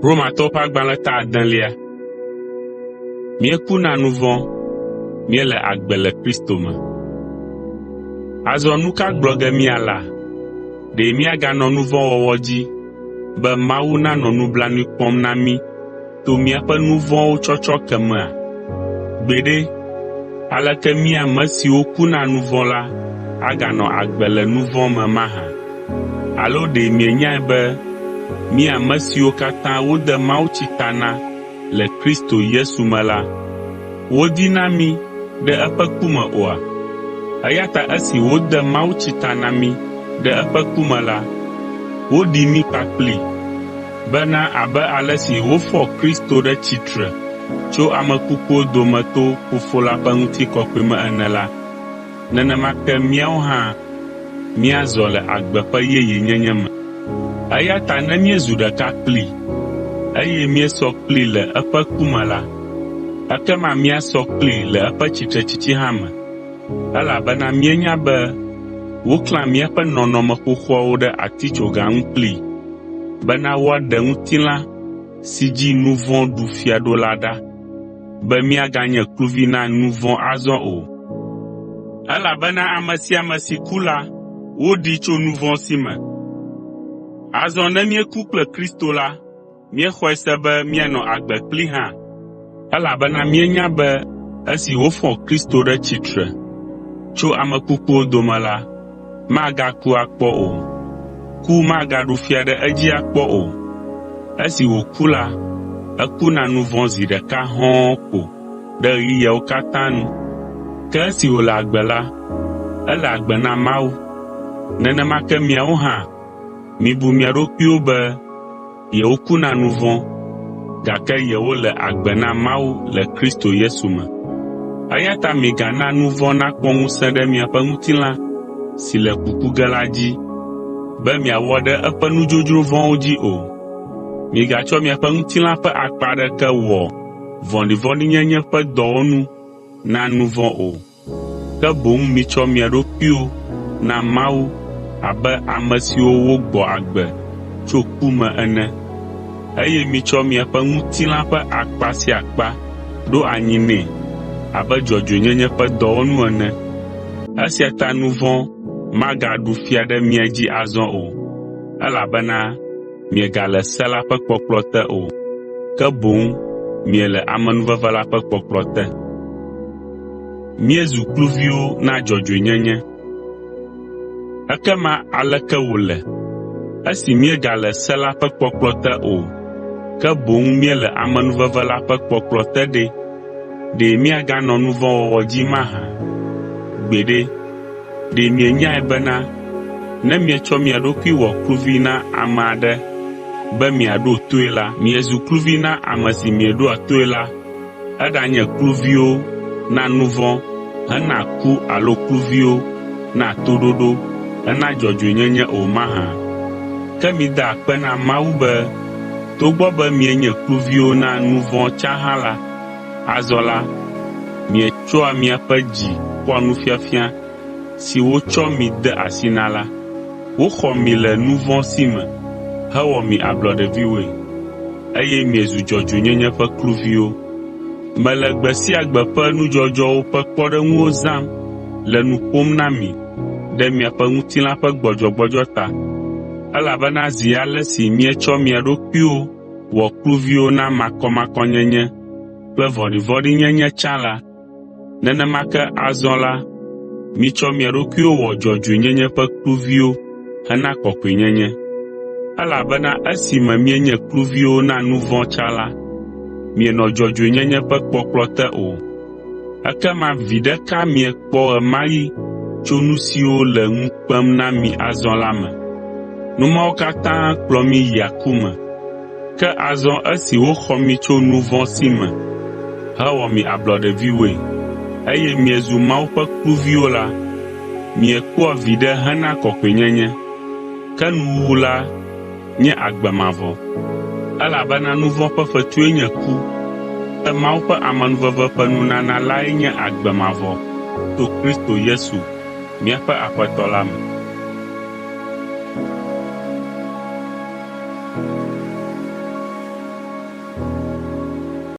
Romatɔwo ƒe agbalẽ ta adelia. Míeku na nu vɔ̃, míele agbe le Kristo me. Azɔ nu ka gblɔ ge míala? Ɖe míaganɔ nu vɔ̃ wɔwɔ dzi be Mawu nanɔ nublanui kpɔm na mí to míaƒe nu vɔ̃wo tsɔtsɔ ke mea? Gbeɖe! Aleke mí ame siwo ku na nu vɔ̃ la aganɔ agbe le nu vɔ̃ me mahã? Alo ɖe mienyae be mí ame siwo katã wode mawutsi ta na le Kristo Yesu me la, wodi na mí ɖe eƒe ku me oa? Eya ta esi wode mawutsi ta na mí ɖe eƒe ku me la, woɖi mí kpakplii, bena abe ale si wofɔ Kristo ɖe tsitre tso ame kukuwo dome to Fofo la ƒe ŋutikɔkɔe me ene la, nenema ke míawo hã míazɔ le agbe ƒe yeyenyenye me. Eya ta ne míezu ɖeka kplii, eye míesɔ kplii le eƒe ku me la, ekema míasɔ kplii le eƒe tsitretsitsi hã me, elabena míenya be woklã míaƒe nɔnɔme xoxoawo ɖe atitsoga ŋu kplii, bena woaɖe ŋutilã si dzi nu vɔ̃ ɖu fia ɖo la ɖa, be míaganye kluvi na nu vɔ̃ azɔ o. Elabena ame sia ame si ku la, woɖee tso nu vɔ̃ si me. Azɔ ne míeku kple Kristo la, míexɔe se be míanɔ agbe kplii hã, elabena míenya be esi wofɔ Kristo ɖe tsitre tso ame kukuwo dome la, magaku akpɔ o. Ku magaɖu fia ɖe edzi akpɔ o. Esi wòku la, eku na nu vɔ̃ zi ɖeka hɔ̃ɔ ko ɖe ɣeyiɣiawo katã nu. Ke esi wòle agbe la, ele agbe na Mawu. Nenema ke miawo hã, mibu mia ɖokuiwo be yewoku na nu vɔ̃, gake yewole agbe na Mawu le Kristo Yesu me. Eya ta migana nu vɔ̃ nakpɔ ŋusẽ ɖe miaƒe ŋutilã si le kuku ge la dzi be miawɔ ɖe eƒe nudzodzro vɔ̃wo dzi o. Migatsɔ miaƒe ŋutilã ƒe akpa aɖeke wɔ vɔ̃ɖivɔ̃ɖinyenye ƒe dɔwɔnu na nu vɔ̃ o. Ke boŋ mitsɔ mia ɖokuiwo na Mawu abe ame siwo wogbɔ agbe tso ku me ene, eye mitsɔ miaƒe ŋutilã ƒe akpa sia akpa ɖo anyi nɛ abe dzɔdzɔenyenye ƒe dɔwɔnu ene. Esia ta nu vɔ̃ magaɖu fia ɖe mia dzi azɔ o, elabena miegale se la ƒe kpɔkplɔ te o, ke boŋ miele amenuveve la ƒe kpɔkplɔ te. Míezu kluviwo na dzɔdzɔenyenye. Ekema aleke wòle esi míegale se la ƒe kpɔkplɔ te o, ke boŋ míele amenuveve la ƒe kpɔkplɔ te ɖe, ɖe míaganɔ nu vɔ̃ wɔwɔ dzi mahã? Gbeɖe! Ɖe mienyae bena ne mietsɔ mia ɖokui wɔ kluvi na ame aɖe be miaɖo toe la, miezu kluvi na ame si mieɖoa toe la eɖanye kluviwo na nu vɔ̃ hena ku alo kluviwo na toɖoɖo hena dzɔdzɔenyenye o mahã? Ke mida akpe na Mawu be togbɔ be mienye kluviwo na nu vɔ̃ tsã hã la, azɔ la, mietsɔa miaƒe dzi xɔa nufiafia si wotsɔ mi de asi na la. Woxɔ mi le nu vɔ̃ si me hewɔ mi ablɔɖeviwoe, eye miezu dzɔdzɔenyenye ƒe kluviwo. Mele gbe sia gbe ƒe nudzɔdzɔwo ƒe kpɔɖeŋuwo zãm le nu ƒom na mi ɖe miaƒe ŋutilã ƒe gbɔdzɔgbɔdzɔ ta, elabena zi ale si mietsɔ mia ɖokuiwo wɔ kluviwo na makɔmakɔnyenye kple vɔ̃ɖivɔ̃ɖinyenye tsã la, Nenema ke azɔ la, mitsɔ mia ɖokuiwo wɔ dzɔdzɔenyenye ƒe kluviwo hena kɔkɔenyenye. Elabena esime mienye kluviwo na nu vɔ̃ tsã la, mienɔ dzɔdzɔenyenye ƒe kpɔkplɔ te o. Ekema viɖe ka miekpɔ ɣe ma ɣi tso nu siwo le ŋu kpem na mi azɔ la me? Nu mawo katã kplɔ mi yia ku me. Ke azɔ esi woxɔ mi tso nu vɔ̃ si me hewɔ mi ablɔɖeviwoe, eye miezu Mawu ƒe kluviwo la, miekpɔa viɖe hena kɔkɔenyenye, ke nuwuwu la nye agbe mavɔ. Elabena nu vɔ̃ ƒe fetue nye ku, ke Mawu ƒe amenuveve ƒe nunana lae nye agbe mavɔ to Kristo Yesu, míaƒe Aƒetɔ la me.